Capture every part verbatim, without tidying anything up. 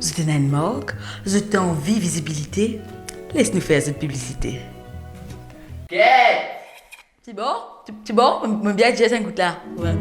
Zot ena enn mark, zot anvi vizibilite, les nou fer zot piblisite. Ket! Ti bon? Ti, ti bon? Mo, mo bien dir sa enn kout la. Wi.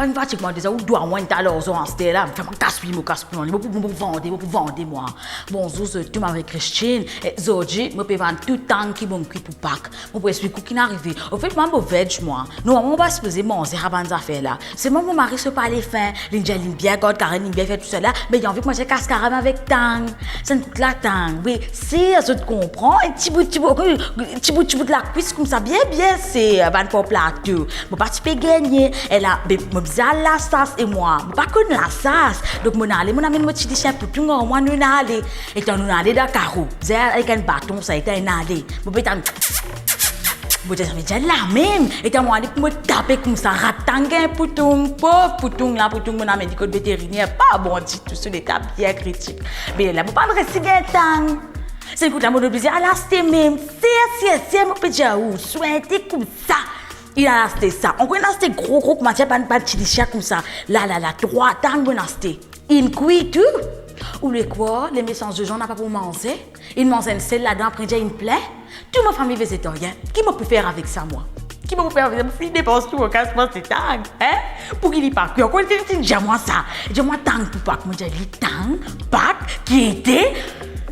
Enn fatig mwa deza, ou dwa mwa enn ta larzan aster la, fer mwa gaspiy mo gaspiy, mo pou, mo pou vande, mo pou vande mwa. Bonzour zot tou, mo avek Christine. E zordi, mo pe vann tou tang ki mo'nn kwi pou Pak. Mo pou explik ou ki'nn arive. Anfet, mwa, mo veg mwa. Normalman, mo pa sipoze manz sa bann zafer la. Selman mo mari so pa le fin. Li'nn dir li'nn bien gard Karen, li'nn bien fer tousala, me li anvi manz kas Karen avek tang. Sa enn kout la tang, wi. Si zot konpran, enn ti bout, ti bout, ti bout, ti bout lakwis koumsa, bien, bien, se, eh, bann por plato. Mo pa ti pe gagne. E la, be, mo bizin al lasas e mwa, mo pa konn lasas. Donk, mo'nn ale, mo'nn amenn mo ti lisien Poutoung ar mwa, nou'nn ale. Letan nou'nn ale dan karo, zot avek enn baton sa, letan inn ale, mo pe tann, mo ti zame dir lamem. Letan mo ale pou mo tape koumsa, rat tang gagn Poutoung, pov Poutoung la, Poutoung mo'nn amenn li kot veteriner, pa bon ditou, so leta bien kritik. Me la, mo pa'nn resi gagn tang. Se kout la, mo'nn oblize al aste mem. Ser, ser, ser, mo pe dir ou, swente koumsa. Inn al aste sa. Ankor inn aste gro, gro, kouma dir, bann, bann ti lisien koumsa. La, la, la, trwa tang mo'nn aste. Inn kwi tou. Ou le krwar, le mesans de Jean napa pou manze. Inn manz enn sel ladan, apre dir inn plin. Tou mo fami vezetarien. Ki mo pou fer avek sa, mwa? Ki mo pou fer avek sa? Mo fini depans tou, kas mwa se tang, hein? Pou ki li pa kwi? Ankor li finn dir mwa sa. Dir mwa tang pou Pak. Mo dir li tang, Pak, ki ete?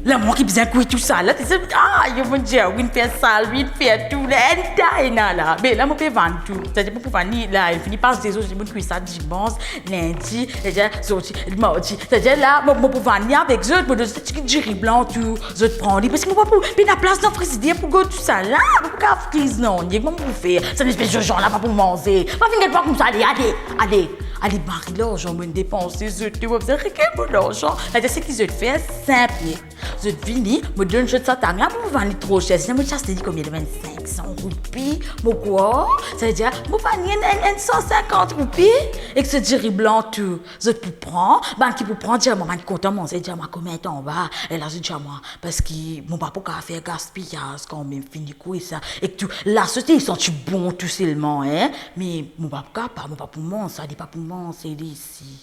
La mwa ki bizin kwi tousala, ti se, ah, yo, mo dir, wi, inn fer sal, wi, inn fer tou, la, enn ta ena la. Me la, mo pe vann tou. Savedir, mo pou vann li la, inn fini pas de zour, mo kwi sa dimans, lindi, savedir, zordi, mardi. Savedir, la, mo, mo pou vann li avek zot, mo donn zot ti diri blan tou, zot pran li. Parski mo pa pou, pena plas dan frizider pou gard tousala, mo pa pou kav friz, non, nek mo pou fer. Sa enn espes de Jean la pa pou manze. Pa vinn get mwa koumsa, ale, ale, ale. Ale, mari larzan mo'nn depanse, zot tou, mo bizin rekel mo larzan. Savedir, seki zot fer, sinp, ne. Zot vini, mo donn zot sa tang la, mo pou vann li tro ser. Si mo ti aste li konbien, li vinn sink san roupi, mo krwar, savedir, mo vann li enn, enn, enn san sinkant roupi, ek so diri blan tou. Zot pou pran, bann ki pou pran, dir mwa, bann kontan manze, dir mwa koment anba. E la, zot dir mwa, parski mo pa pou kav fer gaspiyaz kanmem, fini kwi sa. Ek tou, la, so ti santi bon tou selman, hein. Me mo pa pou kapav, mo pa pou manz sa, li pa pou manze li isi.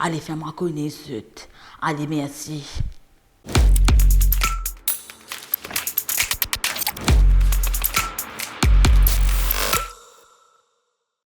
Ale, fer mwa kone zot. Ale, mersi.